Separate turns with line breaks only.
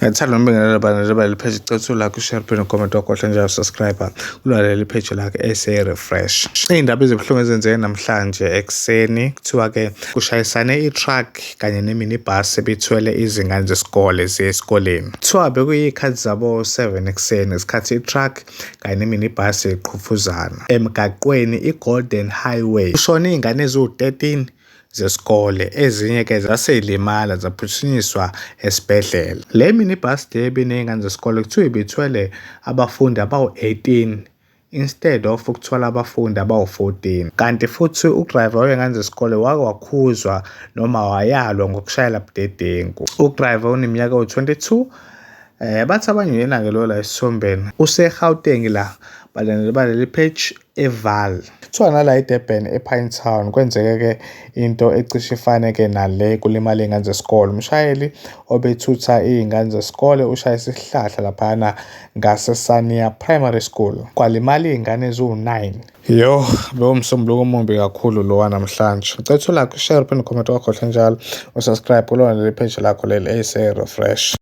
Ngiyathanda nokubingelela balandeli baleli page, cela like, ushare, phinde ucomment, wakhohlwa njalo subscribe kulaleli page lakhe SA Refresh. Iy'ndaba ezibuhlungu ezenzeke namhlanje ekuseni, kuthiwa-ke kushayisane i-truck kanye ne-minibus ebithwele izingane zesikole ziye esikoleni. Kuthiwa bekuyiy'khathi zabo-7 ekuseni ngesikhathi i-truck kanye ne-minibus iqhufuzana emgaqweni i-Golden Highway. Kushone iy'ngane eziwu-13 zesikole, ezinye-ke zaseyilimala zaphuthunyiswa esibhedlela. Le minibus le ebiney'ngane zesikole kuthiwa ibithwele abafundi abawu-18 instead of ukuthwala abafundi abawu-14. Kanti futhi udrayiva wey'ngane zesikole wake wakhuzwa noma wayalwa ngokushayela budedengu. Udrayiva uneminyaka ewu-22. Bathi abanye uyena-ke lo la esithombeni. Use-Gauteng la, balandeli baleli page eVaal. Kuthiwa nala eDurban ePinetown kwenzeke-ke into ecishe ifane-ke nale, kulimala iy'ngane zesikole. Umshayeli obethutha iy'ngane zesikole ushayise isihlahla laphayana ngaseSania Primary School. Kwalimala iy'ngane eziwu-9. Yo, bewumsombuluko omumbi kakhulu lo wanamhlanje. Ngicela like, ushare, uphinde ucomment, wakhohlwa njalo usubscribe kulona leli page lakho leli SA Refresh.